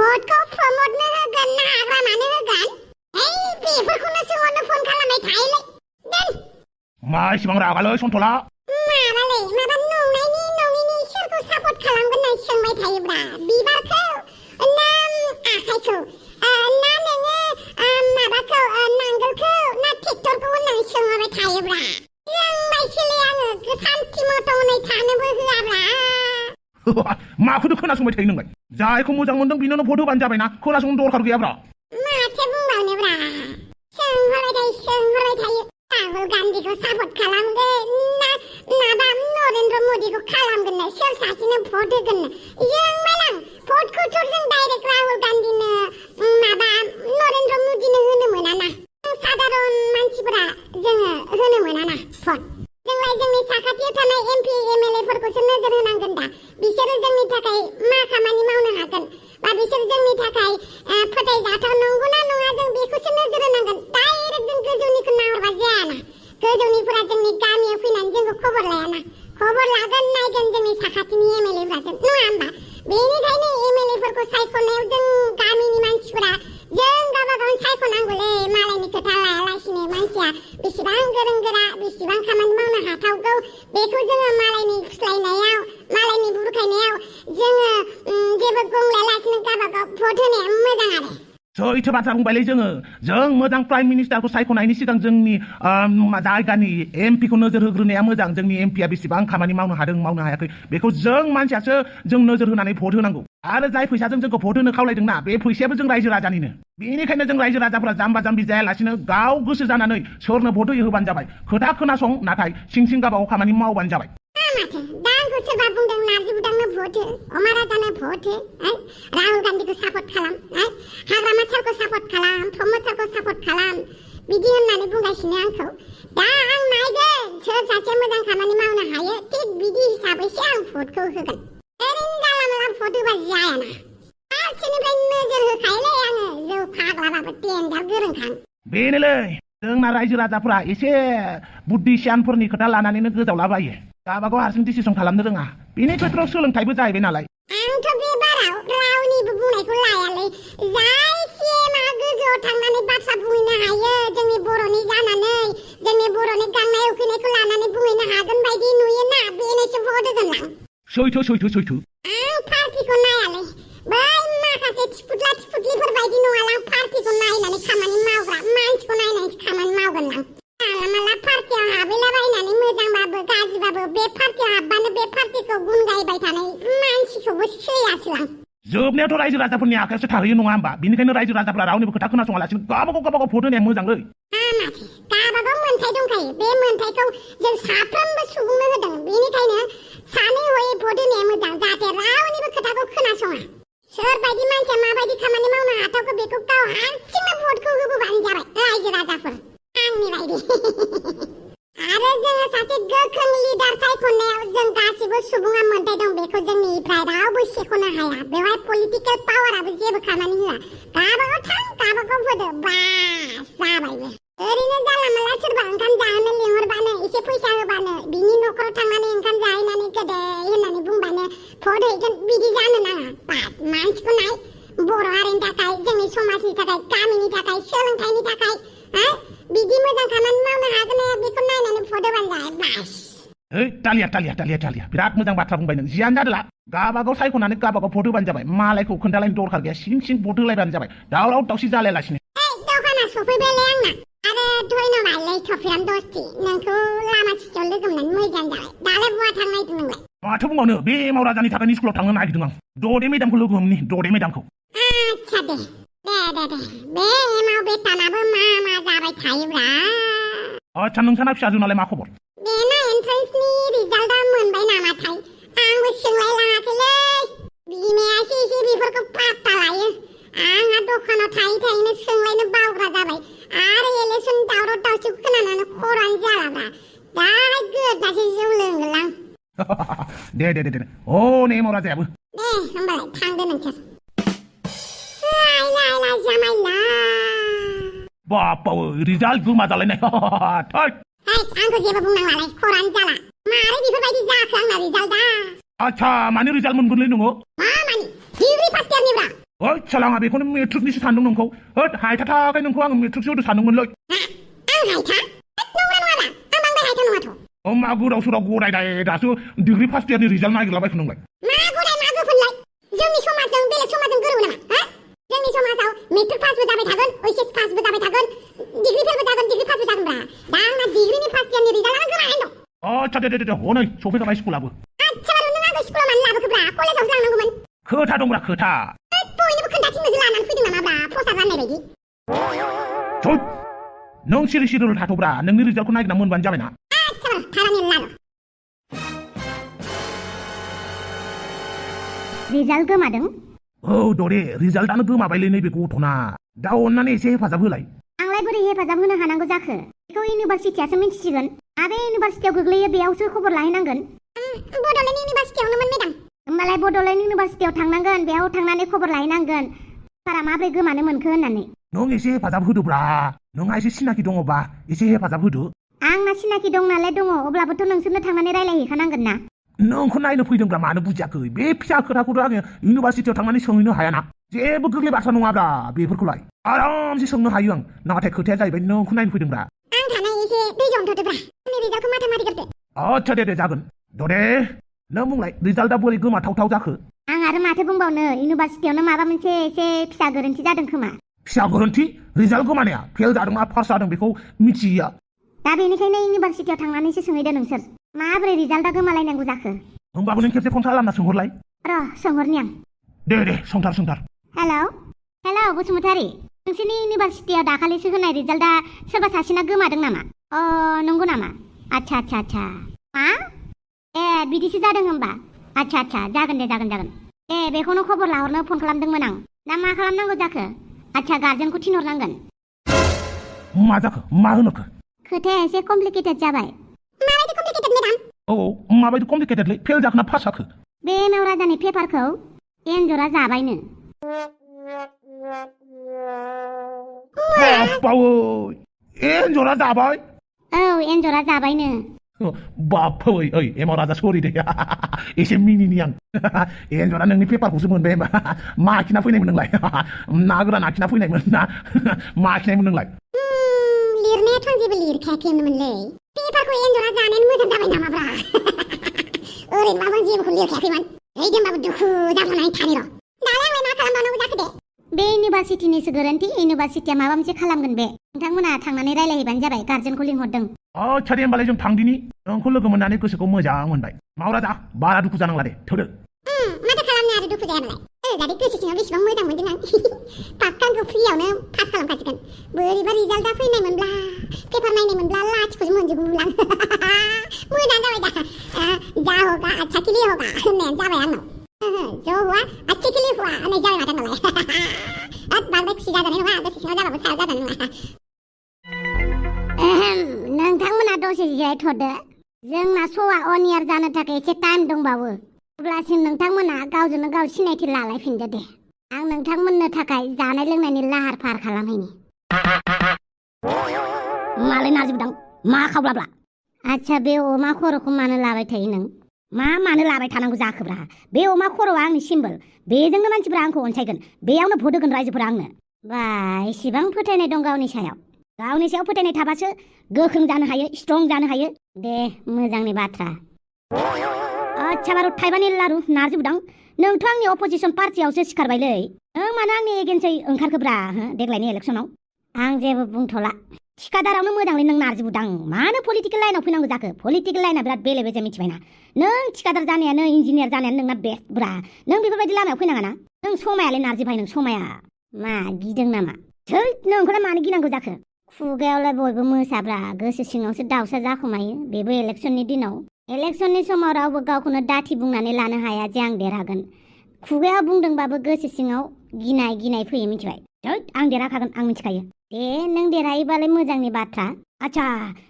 भटखौ प्रमोटनो होगोन ना हाग्रामानो होगोन बेफोरखौनो सोंहरनो फन खालामबाय थायोलै दोन मा इसिबां रागालै सन्थला माबालै माबा नंनायनि नङिनि सोरखौ सापर्ट खालामगोन होनना सोंबाय थायोब्रा बिबारखौ ना आखाइखौ ना नोङो माबाखौ नांगोलखौ ना ट्रेक्टरखौ होननानै सोंहरबाय थायोब्रा जोंबायसोलै आङो गोथांथि मथ' होनै थानोबो होआब्रा माखौथो खोनासंबाय थायो नोंलाय जायखौ मोजां मोनदों बिनोनो भट होबानो जाबायना खोनासंनो दरखार गैयाब्रा माथो बुंबावनोब्रा सोंहरबाय थायो राहुल गान्धीखौ सापर्ट खालामगोन ना माबा नरेन्द्र मोदीखौ खालामगोन सोर सासेनो भट होगोन जोंबालां भटखौथ' जों डाइरेक्ट राहुल गान्धीनो माबा नरेन्द्र मोदीनो होनो मोनाना साधारन मानसिफोरा जोङो होनो मोनाना भट जोंलाय जोंनि साखाथियाव थानाय एमपि एमएलए फोरखौसो नोजोर होनांगोन दा बिसोरो जोंनि थाखाय मा खामानि मावनो हागोन बा बिसोर जोंनि थाखाय फोथायजाथाव नंगौना नङा जों बेखौसो नोजोर होनांगोन डाइरेक्ट जों गोजौनिखौ नाहरबा जायाना गोजौनिफोरा जोंनि गामियाव फैनानै जोंखौ खबर लायाना खबर लागोन नायगोन जोंनि साखाथिनि एमएलएफ्रासो नङा होमबा बेनिखायनो एमएलएफोरखौ सायख'नायाव जों गामिनि मानसिफोरा जों गावबा गावनो सायख'नांगौलै मालायनि खोथा लायालासिनो मानसिया बेसेबां गोरों गोरा बेसेबां खामानि मावनो हाथावगौ बेखौ जोङो मालायनि फुस्लायनायाव मालायनि बुरखायनायाव जोङो जेबो गंलायालासिनो गावबा गाव भट होनाया मोजां आरो सैथो बाथ्रा बुंबायलै जों मोजां प्राइम मिनिस्टारखौ सायख'नायनि सिगां जोंनि जायगानि एमपिखौ नोजोर होग्रोनाया मोजां जोंनि एमपिया बेसेबां खामानि मावनो हादों मावनो हायाखै बेखौ जों मानसियासो जों नोजोर होनानै भट होनांगौ आरो जाय फैसाजों जोंखौ भट होनो खावलायदोंना बे फैसायाबो जों रायजो राजानिनो बेनिखायनो जों रायजो राजाफोरा जाम्बा जाम्बि जायालासिनो गाव गोसो जानानै सोरनो भट होयो होबानो जाबाय खोथा खोनासं नाथाय सिं गावबा गाव खामानि मावबानो जाबाय दा आंखौ सोरबा बुंदों नार्जि बुदांनो भट हो अमा राजानो भट हो राहुल गान्धीखौ सापर्ट खालाम हाग्रामा सारखौ सापर्ट खालाम प्रमोद सारखौ सापर्ट खालाम बिदि होननानै बुंगासिनो आंखौ दा आं नायगोन सोर सासे मोजां खामानि मावनो हायो थिग बिदि हिसाबैसो आं भटखौ होगोन ओरैनो जाला माला भट होबा जायाना फारसेनिफ्राय नोजोर होखायोलै आङो जौ फाग्लाबाबो टेन्डार गोरोंखां बेनोलै जोंना रायजो राजाफोरा एसे बुद्धि सियानफोरनि खोथा लानानैनो गोजावलाबायो गावबागाव हारसिं डिसिसन खालामनो रोङा बेनि खेथ्रआव सोलोंथाइबो जाहैबाय नालाय आंथ' बे बाराव रावनिबो बुंनायखौ लायालै जाय सिएमआ गोजौआव थांनानै बाथ्रा बुंहैनो हायो जोंनि बर'नि जानानै जोंनि बर'नि गांनाय उखैनायखौ लानानै बुंहैनो हागोन बायदि नुयोना बेनोसो भट होगोन आं सैथो आं पार्टिखौ नायालै बै माखासे थिफुदलिफोर बायदि नङालां पार्टिखौ नायनानै खामानि मावग्रा मानसिखौ नायनानैसो खामानि मावगोन आं माला पार्टियाव हाबैलाबायनानै मोजांबाबो गाज्रिबाबो बे पार्टियाव हाबबानो बे पार्टिखौ गुन गायबाय थानाय मानसिखौबो सैयासोलां जोबनायावथ' रायजो राजाफोरनि आखायावसो थाहैयो नङा होमबा बेनिखायनो रायजो राजाफोरा रावनिबो खोथा खोनासङालासिनो गावबागाव भट होनाया मोजांलै माथो गावबागाव मोन्थाय दंखायो बे मोन्थायखौ जों साफ्रोमबो सुबुंनो होदों बेनिखायनो सानै हयै भट होनाया मोजां जाहाथे रावनिबो खोथाखौ खोनासङा सोरबायदि मानसिया माबायदि खामानि मावनो हाथावखौ बेखौ गाव हारसिंनो भटखौ होबोबानो जाबाय रायजो राजाफोर आंनि बायदि आरो जोङो सासे गोख्रों लिडार सायख'नायाव जों गासिबो सुबुङा मोन्थाय दं बेखौ जोंनिफ्राय रावबो सेख'नो हाया बेवहाय पलिटिकेल पावाराबो जेबो खामानि होआ गावबागाव थां गावबागाव होदो बास जाबायबो ओरैनो जाला माला सोरबा ओंखाम जाहोनो लिंहरबानो एसे फैसा होबानो बिनि न'खराव थांनानै ओंखाम जाहैनानै गोदै होननानै बुंबानो भट हैगोन बिदि जानो नाङा बास मानसिखौ नाय बर' हारिनि थाखाय जोंनि समाजनि थाखाय गामिनि थाखाय सोलोंथाइनि थाखाय बिदि मोजां खामानि मावनो हागोन बेखौ नायनानै भट होबानो जाबाय बास टालिया बिराद मोजां बाथ्रा बुंबाय नों जियानो जादोला गावबागाव सायख'नानै गावबागाव भट होबानो जाबाय मालायखौ खोन्थालायनो दरखार गैया सिं भट होलायबानो जाबाय दावराव दावसि जालायालासिनो दखाना सफैबायलै आंना आरो धन्यबादलै थफिराम दस्ति नोंखौ लामा ससेयाव लोगो मोननानै मोजां जाबाय दालाय बहा थांनो नागिरदों नोंलाय माथो बुंबावनो बे मावराजानि थाखायनो स्कुलाव थांनो नागिरदों आं ददे मेदामखौ लोगो हमनि ददे मेदामखौ आच्छा दे बे एमाव बेटानाबो मा जाबाय थायोब्रा आच्छा नोंसाना फिसाजोनालाय मा खबर बेना एन्ट्रेन्सनि रिजाल्टआ मोनबाय नामाथाय आंबो सोंलायलाङाखैलै बिमायासो एसे बेफोरखौ पात्ता लायो आंहा दखानाव थायैनो सोंलायनो बावग्रा जाबाय आरो इलेक्सन दावराव दावसिखौ खोनानानै खरानो जालाब्रा दाहाय गोदासो जौ लोंगोनलां दे अ नै मावराजायाबो दे होमबालाय थांदो नोंसोर लाय जामायला बापाव रिजाल्ट गोमा जालायनाय आंखौ जेबो बुंनांलालाय खरानो जाला मारै बेफोरबायदि जाखो आंना रिजाल्टआ आच्छा मानि रिजाल्ट मोनगोनलै नोङो मा मानि डिग्री फार्स्ट इयारनिब्रा ओइ सालाङा बेखौनो मेट्रिकनिसो सानदों नोंखौ होद हायथाथाखाय नोंखौ आं मेट्रिकसो होदो सानदोंमोनलै आं हायथा नंगौना नङाबा आं बांद्राय हायथा नङाथ' मा गोदाव सोराव गदायदाय दासो डिग्री फार्स्ट इयारनि रिजाल्ट नागिरलाबायखो नोंलाय मा गदाय मा गोफोनलाय जोंनि समाजजों बेलेग समाजजों गोरोबो नामा जोंनि समाजाव मेट्रिक पासबो जाबाय थागोन ओइचएस पासबो जाबाय थागोन डिग्रीफोरबो जागोन डिग्री पासबो जागोनब्रा दा आंना डिग्रीनि फार्स्ट इयारनि रिजाल्टआनो गोमानानै दं आच्छा दे हनै सफैखाबाय स्कुलाबो आच्छा नों आंखौ स्कुलाव मानो लाबोखोब्रा कलेजावसो लांनांगौमोन खोथा दंब्रा खोथा बयनोबो खोन्थाथिंनोसो लानानै फैदों नामाब्रा प्रसाद राननाय बायदि थुद नों सिरि सिरिल थाथ'ब्रा नोंनि रिजाल्टखौ नागिरना मोनबानो जाबायना आच्छा थारानि लाल रिजाल्ट गोमादों औ दरे रिजाल्टआनो गोमाबायलै नैबे गथ'ना दा अननानै एसे हेफाजाब होलाय आंलाय बोरै हेफाजाब होनो हानांगौ जाखो बेखौ इउनिभारसिटियासो मिन्थिसिगोन आबे इउनिभारसिटियाव गोग्लैयो बेयावसो खबर लाहैनांगोन बड'लेण्ड इउनिभारसिटियावनोमोन मेडाम होमबालाय बड'लेण्ड इउनिभारसिटियाव थांनांगोन बेयाव थांनानै खबर लाहैनांगोन सारा माब्रै गोमानो मोनखो होननानै नों एसे हेफाजाब होदोब्रा नोंहा एसे सिनाखि दङबा एसे हेफाजाब होदो आंना सिनाखि दं नालाय दङ अब्लाबोथ' नोंसोरनो थांनानै रायलायहैखानांगोन ना नोंखौ नायनो फैदोंब्रा मानो बुजियाखै बे फिसा खोथाखौथ' आङो इउनिभारसिटियाव थांनानै सोंहैनो हायाना जेबो गोरलै बाथ्रा नङाब्रा बेफोरखौलाय आरामसे सोंनो हायो आं नाथाय खोथाया जाहैबाय नोंखौ नायनो फैदोंब्रा आं थानाय एसे दैजों थादोब्रा आंनि रिजाल्टखौ माथा मारि करदो आच्छा दे जागोन दरे नों बुंलाय रिजाल्टआ बोरै गोमाथावथाव जाखो आं आरो माथो बुंबावनो इउनिभारसिटियावनो माबा मोनसे एसे फिसा गोरोन्थि जादों खोमा फिसा गोरोन्थि रिजाल्ट गोमानाया फेल जादोंना पास जादों बेखौ मिथिया दा बेनिखायनो इउनिभारसिटियाव थांनानैसो सोंहैदो नोंसोर माबोरै रिजाल्टआ गोमालायनांगौ जाखो होमबाबो नों खेबसे फन खालामना सोंहरलाय र' सोंहरनि आं दे सोंथार हेलौ बसुमतारी नोंसोरनि इउनिभारसिटियाव दाखालिसो होनाय रिजाल्टआ सोरबा सासेना गोमादों नामा नंगौ नामा आच्छा मा ए बिदिसो जादों होमबा आच्छा जागोन दे बेखौनो खबर लाहरनो फन खालामदोंमोन आं दा मा खालामनांगौ जाखो आच्छा गार्जेनखौ थिनहरनांगोन मा जाखो मा होनोखो खोथाया एसे कमप्लिकेटेड जाबाय माबायदि कमप्लिकेटेड मेडाम औ माबायदि कमप्लिकेटेडलै फेल जाखोना पास जाखो बे एमाव राजानि पेपारखौ एन्जरा जाबायनो एन्जरा जाबाय औ एन्जरा जाबायनो बाप ओइ एमाव राजा सरि दे एसे मिनिनि आं एन्जरा नोंनि पेपारखौसो मोनबाय होनबा मा आखिना फैनायमोन नोंलाय ना गोरान आखिना फैनायमोन ना मा आखिनायमोन नोंलाय लिरनायाथ' आं जेबो लिरखायाखैमोनलै पेपारखौ एन्जरा जानायानो मोजां जाबाय नामाब्रा ओरैनोबाबो आं जेबोखौ लिरखायाखैमोन होमबाबो दुखु जानानै थानि र' दालाय आंलाय मा खालामबावनांगौ जाखो दे बे इउनिभारसिटिनिसो गोरोन्थि इउनिभारसिटिया माबा मोनसे खालामगोन बे नोंथांमोना थांनानै रायलायहैबानो जाबाय गार्जेनखौ लिंहरदों आच्छा दे होमबालाय जों थांदिनि नोंखौ लोगो मोननानै गोसोखौ मोजां मोनबाय मावराजा बारा दुखु जानांला दे थोदो माथो खालामनो आरो दुखु जायाबालाय जाहाथे गोसो सिङाव बेसेबां मोजां मोनदों आं पाक्काखौ फ्रियावनो पास खालामखासिगोन बोरैबा रिजाल्टआ फैनाय मोनब्ला पेपार नायनाय मोनब्ला लाथिखौसो मोनजोबगौमोन आं मोजां जाबाय दा जा होगा अच्छा के लिए होगा होननायानो जाबाय आंनाव जो हुआ अच्छे के लिए हुआ होननाय जाबाय माथो नालाय बांद्राय खुसि जाजानाय नङा गोसो सिङाव जाबाबो सायाव जाजानाय नङा नोंथांमोना दसे जिरायथ'दो जोंना श'आ अन इयार जानो थाखाय एसे टाइम दंबावो अब्लासिम नोंथांमोना गावजोंनो गाव सिनायथि लालायफिनदो दे आं नोंथांमोननो थाखाय जानाय लोंनायनि लाहार फाहार खालामहैनि मालाय नारजिबुदां मा खावब्लाब्ला आच्छा बे अमा खर'खौ मानो लाबाय थायो नों मानो लाबाय थानांगौ जाखोब्रा बे अमा खर'आ आंनि सिम्बल बेजोंनो मानसिफोरा आंखौ अनसायगोन बेयावनो भट होगोन रायजोफोरा आंनो बा एसेबां फोथायनाय दं गावनि सायाव फोथायनाय थाबासो गोख्रों जानो हायो स्ट्रं जानो हायो दे मोजांनि बाथ्रा आच्छा बारु थाइबानि लारु नारजिबुदां नोंथ' आंनि अपोजिसन पार्टियावसो सिखारबायलै नों मानो आंनि एगेन्सै ओंखारखोब्रा देग्लायनि इलेक्सनाव आं जेबो बुंथ'ला थिखादारावनो मोजांलै नों नारजिबुदां मानो पलिटिकेल लाइनाव फैनांगौ जाखो पलिटिकेल लाइना बिराद बेले बेजे मिथिबायना नों थिखादार जानायानो इन्जिनियार जानायानो नोंना बेस्टब्रा नों बेफोरबायदि लामायाव फैनाङा ना नों समायालै नारजिभाइ नों समाया मा गिदों नामा थै नोंखौलाय मानो गिनांगौ जाखो खुगायावलाय बयबो मोसाब्रा गोसो सिङावसो दाउसा जाखोमायो बेबो इलेक्सननि दिनाव इलेक्सननि समाव रावबो गावखौनो दाथि बुंनानै लानो हाया जे आं देरहागोन खुगायाव बुंदोंबाबो गोसो सिङाव गिनाय फैयो मिथिबाय आं देरहाखागोन आं मिथिखायो दे नों देरहायोबालाय मोजांनि बाथ्रा आच्छा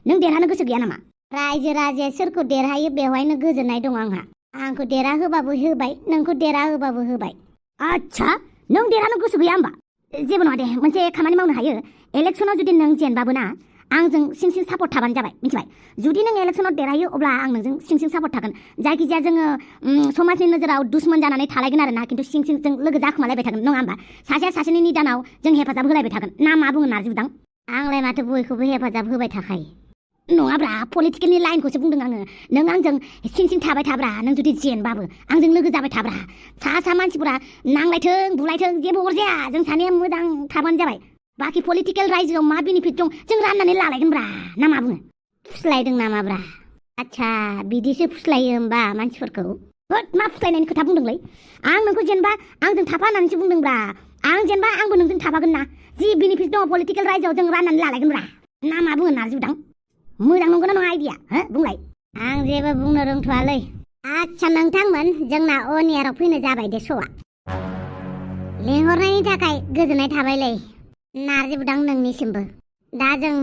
नों देरहानो गोसो गैया नामा रायजो राजाया सोरखौ देरहायो बेवहायनो गोजोननाय दं आंहा आंखौ देरहाहोबाबो होबाय नोंखौ देरहाहोबाबो होबाय आच्छा नों देरहानो गोसो गैया होमबा जेबो नङा दे मोनसे खामानि मावनो हायो इलेक्सनाव जुदि नों जेनबाबो ना आंजों सिं सिं सापर्ट थाबानो जाबाय मिथिबाय जुदि नों इलेक्सनाव देरहायो अब्ला आं नोंजों सिं सिं सापर्ट थागोन जायखिजाया जोङो समाजनि नोजोराव दुश्मन जानानै थालायगोन आरो ना खिन्थु सिं सिं जों लोगो जाखोमालायबाय थागोन नङा होमबा सासेया सासेनि निदानाव जों हेफाजाब होलायबाय थागोन ना मा बुङो नारजि बुदां आंलाय माथो बयखौबो हेफाजाब होबाय थाखायो नङाब्रा पलिटिकेलनि लाइनखौसो बुंदों आङो नों आंजों सिं सिं थाबाय थाब्रा नों जुदि जेनबाबो आंजों लोगो जाबाय थाब्रा सा मानसिफोरा नांलायथों बुलायथों जेबो अरजाया जों सानैया मोजां थाबानो जाबाय बाखि पलिटिकेल रायजोआव मा बेनिफिट दं जों राननानै लालायगोनब्रा ना मा बुङो फुस्लायदों नामाब्रा आच्छा बिदिसो फुस्लायो होमबा मानसिफोरखौ होद मा फुस्लायनायनि खोथा बुंदोंलै आं नोंखौ जेनेबा आंजों थाफा होननानैसो बुंदोंब्रा आं जेनेबा आंबो नोंजों थाफागोन ना जि बेनिफिट दङ पलिटिकेल रायजोआव जों राननानै लालायगोनब्रा ना मा बुङो नारजि बुदां मोजां नंगौना नङा आइडिया हो बुंलाय आं जेबो बुंनो रोंथ'वालै आच्छा नोंथांमोन जोंना अनियाराव फैनो जाबाय दे श'आ लेंहरनायनि थाखाय गोजोननाय थाबायलै नारजि बुदां नोंनिसिमबो दा जों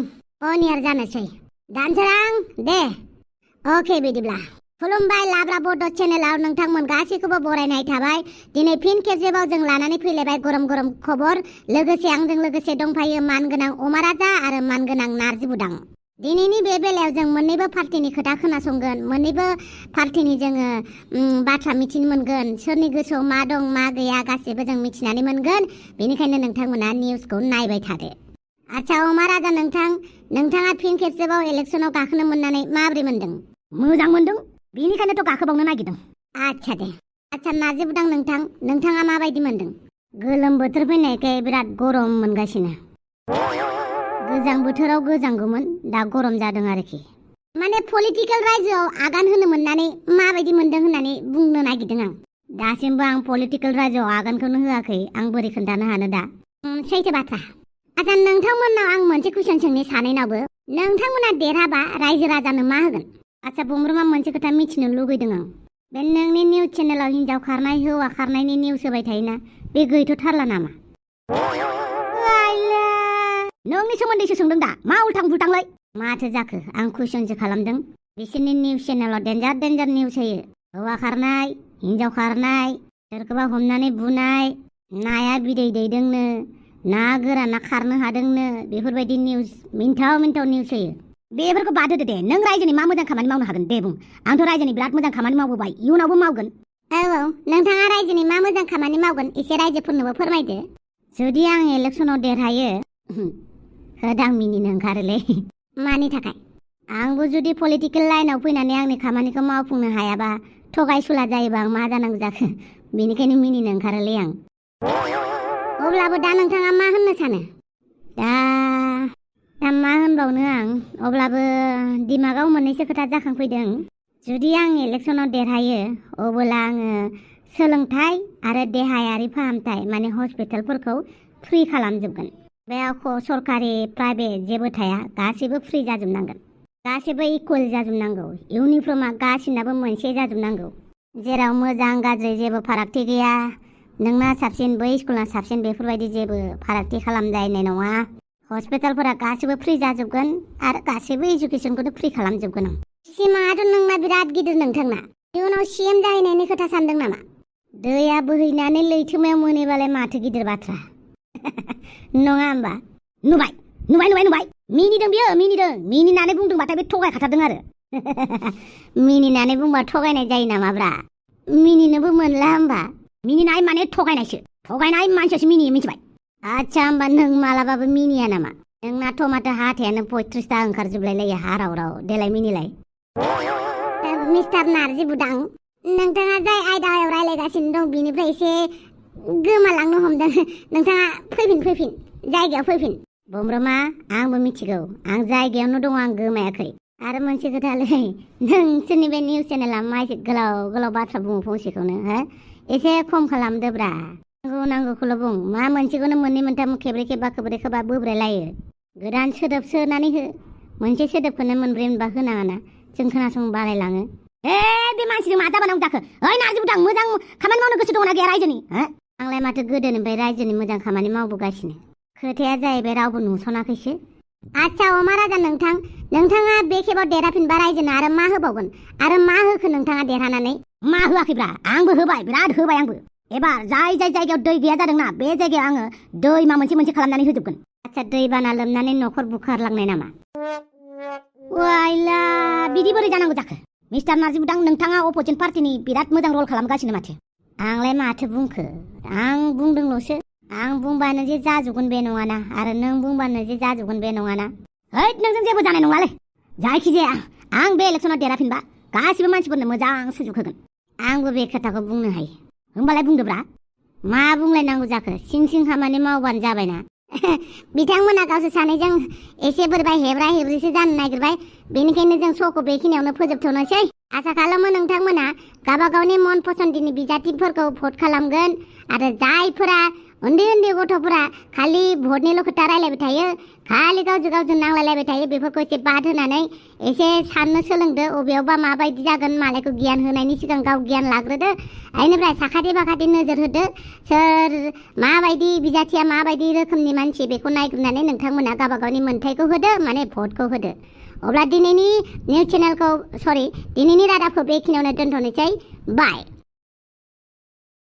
अनियार जानोसै दानसोरां दे अके बिदिब्ला खुलुमबाय लाब्रा बड' चेनेलाव नोंथांमोन गासैखौबो बरायनाय थाबाय दिनै फिन खेबसेबाव जों लानानै फैलायबाय गरम गरम खबर लोगोसे आंजों लोगोसे दंफायो मानगोनां अमा राजा आरो मानगोनां नारजि बुदां दिनैनि बे बेलायाव जों मोननैबो पार्टिनि खोथा खोनासंगोन मोननैबो पार्टिनि जोङो बाथ्रा मिथिनो मोनगोन सोरनि गोसोआव मा दं मा गैया गासैबो जों मिथिनानै मोनगोन बेनिखायनो नोंथांमोना निउसखौ नायबाय थादो आच्छा अमा राजा नोंथाङा फिन खेबसेबाव इलेक्सनाव गाखोनो मोननानै माबोरै मोनदों मोजां मोनदों बेनिखायनोथ' गाखोबावनो नागिरदों आच्छा दे आच्छा नारजि बुदां नोंथाङा माबायदि मोनदों गोलोम बोथोर फैनायखाय बिराद गरम मोनगासिनो गोजां बोथोराव गोजांगौमोन दा गरम जादों आरोखि माने पलिटिकेल रायजोआव आगान होनो मोननानै माबायदि मोनदों होननानै बुंनो नागिरदों आं दासिमबो आं पलिटिकेल रायजोआव आगानखौनो होआखै आं बोरै खोन्थानो हानो दा सैथो बाथ्रा आच्छा नोंथांमोननाव आं मोनसे कुइसन सोंनि सानैनावबो नोंथांमोना देरहाबा रायजो राजानो मा होगोन आच्छा बुंब्रमा मोनसे खोथा मिथिनो लुगैदों आं बे नोंनि निउस चेनेलाव हिन्जाव खारनाय हौवा खारनायनि निउस होबाय थायोना बे गैथ'थारला नामा नोंनि सोमोन्दैसो सोंदों दा मा उल्थां बुल्थांलै माथो जाखो आं कुइसनसो खालामदों बिसोरनि निउस चेनेलाव डेन्जार निउस होयो हौवा खारनाय हिन्जाव खारनाय सोरखौबा हमनानै बुनाय नाया बिदै दैदोंनो ना गोराना खारनो हादोंनो बेफोरबायदि निउस मिन्थाव निउस होयो बेफोरखौ बाद होदो दे नों रायजोनि मा मोजां खामानि मावनो हागोन दे बुं आंथ' रायजोनि बिराद मोजां खामानि मावबोबाय इयुनावबो मावगोन औ नोंथाङा रायजोनि मा मोजां खामानि मावगोन एसे रायजोफोरनोबो फोरमायदो जुदि आं इलेक्सनाव देरहायो होदां मिनिनो ओंखारोलै मानि थाखाय आंबो जुदि पलिटिकेल लाइनाव फैनानै आंनि खामानिखौ मावफुंनो हायाबा थगायसुला जायोबा आं मा जानांगौ जाखो बेनिखायनो मिनिनो ओंखारोलै आं अब्लाबो दा नोंथाङा मा होननो सानो दा मा होनबावनो आं अब्लाबो दिमागाव मोननैसो खोथा जाखांफैदों जुदि आं इलेक्सनाव देरहायो अब्ला आङो सोलोंथाइ आरो देहायारि फाहामथाय माने हस्पिटालफोरखौ फ्रि खालामजोबगोन बेयाव सरकारि प्राइभेट जेबो थाया गासैबो फ्रि जाजोबनांगोन गासैबो इकुवेल जाजोबनांगौ इउनिफर्मा गासिनाबो मोनसे जाजोबनांगौ जेराव मोजां गाज्रि जेबो फारागथि गैया नोंना साबसिन बै स्कुलना साबसिन बेफोरबायदि जेबो फारागथि खालामजायनाय नङा हस्पिटालफोरा गासैबो फ्रि जाजोबगोन आरो गासैबो इडुकेसनखौनो फ्रि खालामजोबगोन आं सिमाङाथ' नोंना बिराद गिदिर नोंथांना इयुनाव CM जाहैनायनि खोथा सानदों नामा दैया बोहैनानै लैथोमायाव मोनहैबालाय माथो गिदिर बाथ्रा नङा होमबा नुबाय मिनिदों बियो मिनिनानै बुंदोंबाथाय बे थगायखाथारदों आरो मिनिनानै बुंबा थगायनाय जायो नामाब्रा मिनिनोबो मोनला होमबा मिनिनाय माने थगायनाय मानसियासो मिनियो मिथिबाय आच्छा होमबा नों मालाबाबो मिनिया नामा नोंनाथ' माथो हाथायानो 35टा ओंखारजोबलायलायो हाराव देलाय मिनिलाय मिस्टार नारजि बुदां नोंथाङा जाय आयदायाव रायलायगासिनो दं बिनिफ्राय एसे गोमालांनो हमदों नोंथाङा फैफिन जायगायाव फैफिन बुंब्रमा आंबो मिथिगौ आं जायगायावनो दङ आं गोमायाखै आरो मोनसे खोथालै नोंसोरनि बे निउस चेनेला मासे गोलाव बाथ्रा बुङो फंसेखौनो हो एसे खम खालामदोब्रा नांगौखौल' बुं मा मोनसेखौनो मोननै मोनथाम खेब्रै खेबा बोब्रायलायो गोदान सोदोब सोनानै हो मोनसे सोदोबखौनो मोनब्रै मोनबा होनाङाना जों खोनासंनो बालायलाङो बे मानसिजों मा जाबानांगौ जाखो ओइ नारजि बुदां मोजां खामानि मावनो गोसो दंना गैया रायजोनि आंलाय माथो गोदोनिफ्राय रायजोनि मोजां खामानि मावबोगासिनो खोथाया जाहैबाय रावबो नुसनाखैसो आच्छा अमा राजा नोंथाङा बे खेबाव देरहाफिनबा रायजोनो आरो मा होबावगोन आरो मा होखो नोंथाङा देरहानानै मा होआखैब्रा आंबो होबाय बिराद होबाय आंबो एबार जाय जायगायाव दै गैया जादोंना बे जायगायाव आङो दैमा मोनसे खालामनानै होजोबगोन आच्छा दैबाना लोमनानै न'खर बुखारलांनाय नामा? वाइला बिदि बोरै जानांगौ जाखो? मिस्टार नार्जि बुदां नोंथाङा अपोजिट पार्टिनि बिराद मोजां रल खालामगासिनो माथो। आंलाय माथो बुंखो? आं बुंदोंल'सो। आं बुंबानो जे जाजोबगोन बे नङाना आरो नों बुंबानो जे जाजोबगोन बे नङाना। हैद नोंजों जेबो जानाय नङालै। जायखिजाया आं बे इलेक्सनाव देरहाफिनबा गासिबो मानसिफोरनो मोजां सुजुग होगोन। आंबो बे खोथाखौ बुंनो हायो। होमबालाय बुंदोब्रा। मा बुंलायनांगौ जाखो? सिं सिं खामानि मावबानो जाबायना। बिथांमोना गावसोर सानैजों एसे बोरैबा हेब्रा हेब्रिसो जानो नागिरबाय। बेनिखायनो जों श'खौ बेखिनियावनो फोजोबथ'नोसै। आसा खालामो नोंथांमोना गावबा गावनि मन पसन्दनि बिजाथिफोरखौ भट खालामगोन आरो जायफोरा उन्दै उन्दै गथ'फोरा खालि भटनिल' खोथा रायलायबाय थायो, खालि गावजों नांलायलायबाय थायो, बेफोरखौ एसे बाद होनानै एसे साननो सोलोंदो। अबेयावबा माबायदि जागोन मालायखौ गियान होनायनि सिगां गाव गियान लाग्रोदो। बेनिफ्राय साखाथि बाखाथि नोजोर होदो। सोर माबायदि बिजाथिया माबायदि रोखोमनि मानसि बेखौ नायग्रोनानै नोंथांमोना गावबा गावनि मोन्थायखौ होदो, माने भटखौ होदो। अब्ला दिनैनि निउस चेनेलखौ दिनैनि रादाबखौ बेखिनियावनो दोनथ'नोसै। बाय।